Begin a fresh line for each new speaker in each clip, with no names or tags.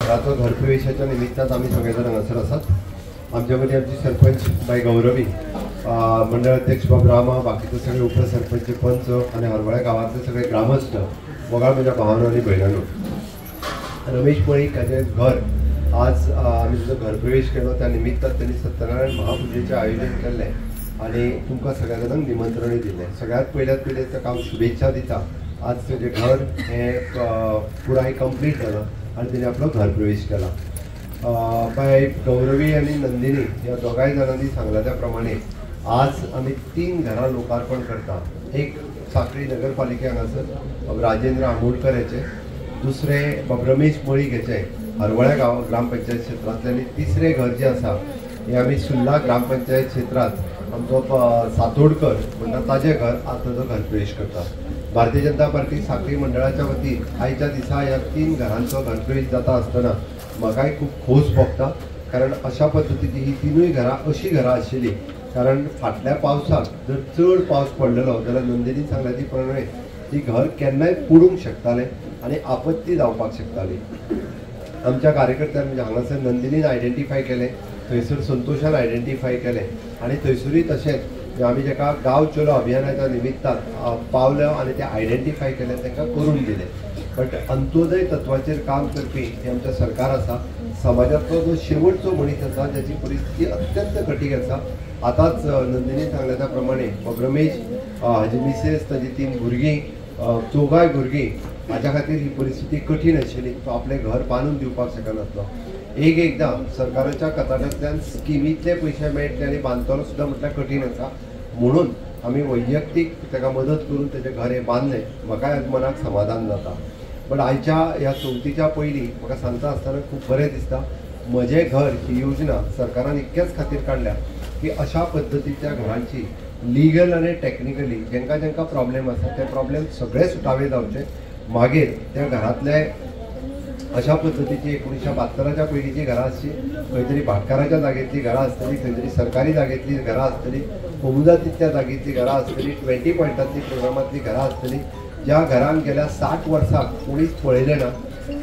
घराचो घरप्रवेशाच्या निमित्तान आमी सगळे जाण हांगासर आसात. आमच्या मदीं आमची सरपंच बाय गौरवी, मंडळ अध्यक्ष बाब रामा, बाकीचे सगळे उपसरपंच, पंच आनी हरवळ्या गांवांतले सगळे ग्रामस्थ, मोगाळ म्हज्या भावानो आनी भयणानो. रमेश मळीक हाचें घर आज आमी ताचो घरप्रवेश केलो. त्या निमित्तान त्यांनी सत्यनारायण महापुजेचें आयोजन केल्लें आनी तुमकां सगळ्या जाणांक निमंत्रणूय दिलें. सगळ्यांत पयल्यात पयलीं ताका हांव शुभेच्छा दिता. आज ताजें घर हें पुराय कंप्लीट जालां आनी तेणें आपलो घरप्रवेश केला. बाय गौरवी आनी नंदिनी ह्या दोगांय जाणांनी सांगला त्या प्रमाणे आज आमी 3 घरां लोकार्पण करता. एक साखळी नगरपालिके हांगासर राजेंद्र आमोणकर हेचें, दुसरें बाब रमेश मळीक हेचें हरवळ्या गांव ग्रामपंचायत क्षेत्रांतलें, आनी तिसरें घर जें आसा हें आमी सुर्ला ग्रामपंचायत क्षेत्रांत आमचो सातोडकर म्हणटा ताजें घर आज ताजो घरप्रवेश करता. भारतीय जनता पार्टी साखळी मंडळाच्या वतीन आयच्या दिसा ह्या 3 घरांचो घरप्रवेश जाता आसतना म्हाकाय खूब खोस भोगता, कारण अशा पद्दतीची ही 3 घरां अशी घरां आशिल्ली. कारण फाटल्या पावसाक जर चड पावस पडलेलो जाल्यार नंदिनी सांगल्या ती प्रमाणे ती घर केन्नाय पडूंक शकतालें आनी आपत्ती जावपाक शकताली. आमच्या कार्यकर्त्यांनी म्हणजे हांगासर नंदिनीन आयडेंटिफाय केलें, थंयसर संतोषान आयडेंटिफाय केलें आनी थंयसरूय तशेंच आमी जेका गांव चलो अभियानाच्या निमित्तान पावले आनी ते आयडेंटिफाय केलें, तांकां करून दिलें. बट अंत्योदय तत्वाचेर काम करपी हें आमचें सरकार आसा. समाजांतलो जो शेवटचो मनीस आसा ज्याची परिस्थिती अत्यंत कठीण आसा, आतांच नंदिनी सांगल्या त्या प्रमाणे रमेश हाजी मिसेस, ताजी 3 भुरगीं, चौगाय भुरगीं, हाज्या खातीर ही परिस्थिती कठीण आशिल्ली. तो आपलें घर बांदून दिवपाक शकनासलो. एक एकदां सरकाराच्या कताटांतल्यान स्किमींतले पयशे मेळटले आनी बांदतलो सुद्दां म्हटल्यार कठीण आसा, म्हणून आमी वैयक्तीक ताका मदत करून ताजें घर हें बांदलें. म्हाकाय आज मनाक समाधान जाता. बट आयच्या ह्या चवथीच्या पयलीं म्हाका सांगता आसतना खूब बरें दिसता, म्हजें घर ही योजना सरकारान इतक्याच खातीर काडल्या की अशा पद्दतीच्या घरांची लिगल आनी टॅक्निकली जेंकां जेंकां प्रॉब्लेम आसा ते प्रॉब्लेम सगळे सुटावे जावचे. मागीर त्या घरांतले अशा पद्दतीची 1972 पयलींची घरां आसची, खंय तरी भाटकाराच्या जागेंतली घरां आसतली, खंय तरी सरकारी जागेंतली घरां आसतली, कोमुजातींतल्या जागेंतली घरां आसतली, 20 पॉयंटांतली प्रोग्रामांतली घरां आसतली. ज्या घरांक गेल्या 60 वर्सां कोणीच पळयलें ना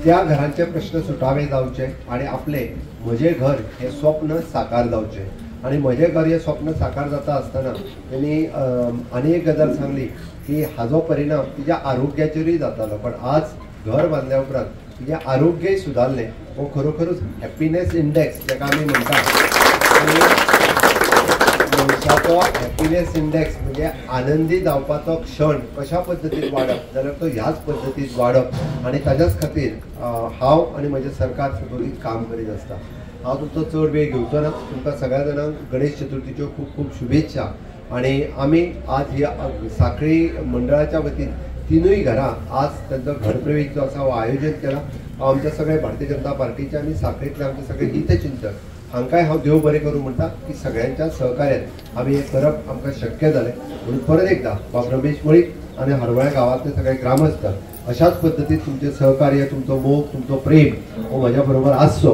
त्या घरांचे प्रश्न सुटावे जावचे आनी आपलें म्हजें घर हें स्वप्न साकार जावचें. आनी म्हजें घर हें स्वप्न साकार जाता आसतना तेणी आनी एक गजाल सांगली की हाजो परिणाम तिच्या आरोग्याचेरूय जातालो. पण आज घर बांदल्या उपरांत तिचें आरोग्यय सुदारलें. हो खरोखरूच हॅप्पिनेस इंडेक्स जाका आमी म्हणटा, मनशाचो हॅप्पिनेस इंडेक्स म्हणजे आनंदी जावपाचो क्षण कशा पद्दतीन वाडप जाल्यार तो ह्याच पद्दतीन वाडप. आनी ताज्याच खातीर हांव आनी म्हजें सरकार सतत काम करीत आसता. हांव तुमचो चड वेळ घेवचो ना. तुमकां सगळ्या जाणांक गणेश चतुर्थीच्यो खूब खूब शुभेच्छा. आनी आमी आज ह्या साखळी मंडळाच्या वतीन 3 घरां आज तांचो घरप्रवेश जो आसा हो आयोजन केला. हांव आमच्या सगळे भारतीय जनता पार्टीचे आनी साखळींतले आमचे सगळे हितचिंतक हांकांय हांव देव बरें करूं म्हणटा की सगळ्यांच्या सहकार्यान आमी हें करप आमकां शक्य जालें. म्हणून परत एकदां बाब रमेश मळीक आनी हरवळ्या गांवांतले सगळे ग्रामस्थ अशाच पद्दतीन तुमचें सहकार्य, तुमचो मोग, तुमचो प्रेम हो म्हज्या बरोबर आसचो.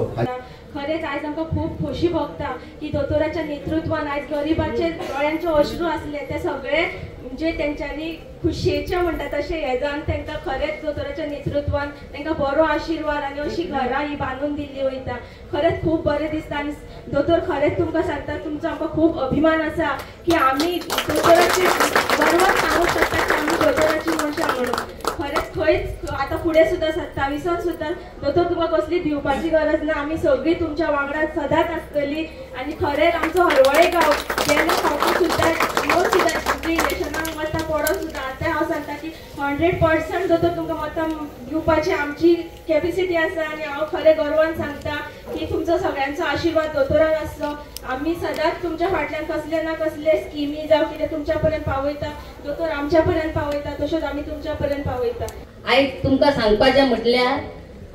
खरेंच आयज आमकां खूब खोशी भोगता की दोतोराच्या नेतृत्वान आयज गरिबाचे दोळ्यांचे अश्रू आसले ते सगळे म्हणजे तेंच्यांनी खुशयेचे म्हणटा तशें हें जावन तांकां खरेंच दोतोराच्या नेतृत्वान तांकां बरो आशिर्वाद आनी अशी घरां ही बांदून दिल्ली वयता. खरेंच खूब बरें दिसता. आनी दोतोर खरेंच तुमकां सांगता, तुमचो आमकां खूब अभिमान आसा की आमी दोतोराची बरोबर सांगूंक शकता की आमी दोतोराची मनशां म्हणून. खरेंच खंयच आतां फुडें सुद्दां 27 सुद्दां दोतोर तुमकां कसली भिवपाची गरज ना. आमी सगळीं तुमच्या वांगडा सदांच आसतली. आनी खरेंच आमचो हरवळे गांव जेन्ना फावटी सुद्दां येवन सुद्दां इलेक्शनाक मतां पडोन सुद्दां आतां हांव सांगता की 100% दोतोर तुमकां मतां दिवपाची आमची कॅपेसिटी आसा. आनी हांव खरें गर्वान सांगता की तुमचो सगळ्यांचो आशिर्वाद दोतोराक आसचो. आमी सदांच तुमच्या फाटल्यान कसले ना कसले स्किमी जावं कितें तुमच्या पर्यंत पावयता, दोतोर आमच्या पर्यंत पावयता, तशेंच आमी तुमच्या पर्यंत पावयता.
आयज तुमकां सांगपाचें म्हटल्यार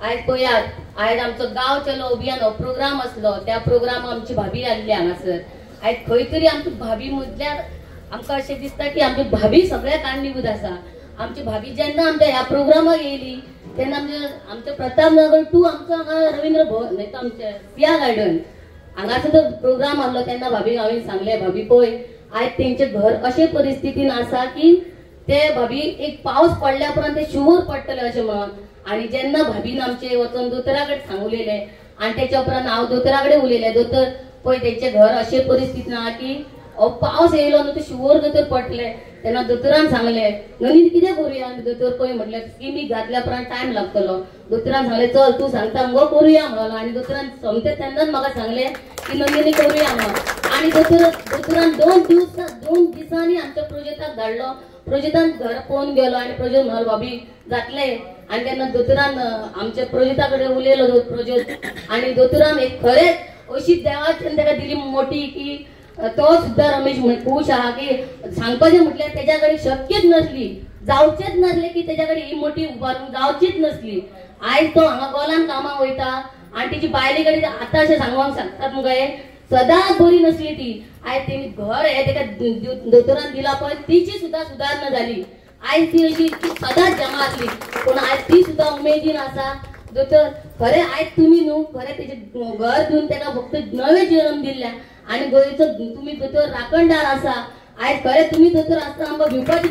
आयज पळयात, आयज आमचो गांव चलो अभियान हो प्रोग्राम आसलो. त्या प्रोग्राम आमची भाभी आसली हांगासर. आयज खंय तरी आमची भाभी म्हटल्यार आमकां अशें दिसता की आमची भाभी सगळ्या कारणीभूत आसा. आमची भाभी जेन्ना आमच्या ह्या प्रोग्रामाक येयली तेन्ना आमचे प्रतापनगर 2 आमचो हांगा रवींद्र भवन न्हय तो आमचे सिया गार्डन हांगासर तो प्रोग्राम आसलो तेन्ना भाभीक हांवें सांगलें, भाभी पळय आयज तेंचें घर अशे परिस्थितीन आसा की ते भाभी एक पावस पडल्या उपरांत ते शुवर पडटले अशें म्हणून. आनी जेन्ना भाभीन आमचे वचोन दोतोरा कडेन सांग उलयलें आनी तेच्या उपरांत हांव दोतोरा कडेन उलयलें, दोतोर पळय तेंचें घर अशे परिस्थितीन आहा की पावस येयलो न्हू तो शुवर दोतोर पडले. तेन्ना दोतोरान सांगलें नंदिनी कितें करुया आमी दोतोर पळय म्हटलें स्किमीक घातल्या उपरांत टायम लागतलो. दोतोरान सांगलें चल तूं सांगता मुगो करुया म्हणलो आनी दोतोरान सोमतें तेन्नाच म्हाका सांगलें की नंदिनी करुया म्हणून. आनी दोतोरान 2 दिसांनी आमच्या प्रोजेक्टाक धाडलो. प्रोजेक्टान घर पळोवन गेलो आनी प्रोजेक्ट म्हणलो भाभी जातलें. आनी तेन्ना दोतोरान आमच्या प्रोजेक्टा कडेन उलयलो प्रोजेक्ट आनी दोतोरान एक खरेंच अशी देवाच्यान ताका दिली मोटी की तो सुद्दां रमेश खूश आहा की सांगपाचें म्हटल्यार तेज्या कडेन शक्यच नसली, जावचेच नसले की तेज्या कडेन ही मोटी उबारून जावचीच नसली. आयज तो हांगा गोलान कामाक वयता आनी तेजी बायले कडेन आतां अशें सांगूंक सांगतात मुगो हे सदांच बरी नसली ती. आयज तेणी घर हे तेका दोतोरान दिला पळय तिची सुद्दां सुदारणा जाली. आयज ती अशी सदांच जमा आसली पूण आयज ती सुद्दां उमेदीन आसा. दोतोर खरें आयज तुमी न्हू खरें तेजें घर दिवन तेका फक्त नवें जल्म दिल्ल्या आनी गोंयचो तुमी दोतोर राखणदार आसा. आयज खरें तुमी दोतोर आसता आमकां भिवपाची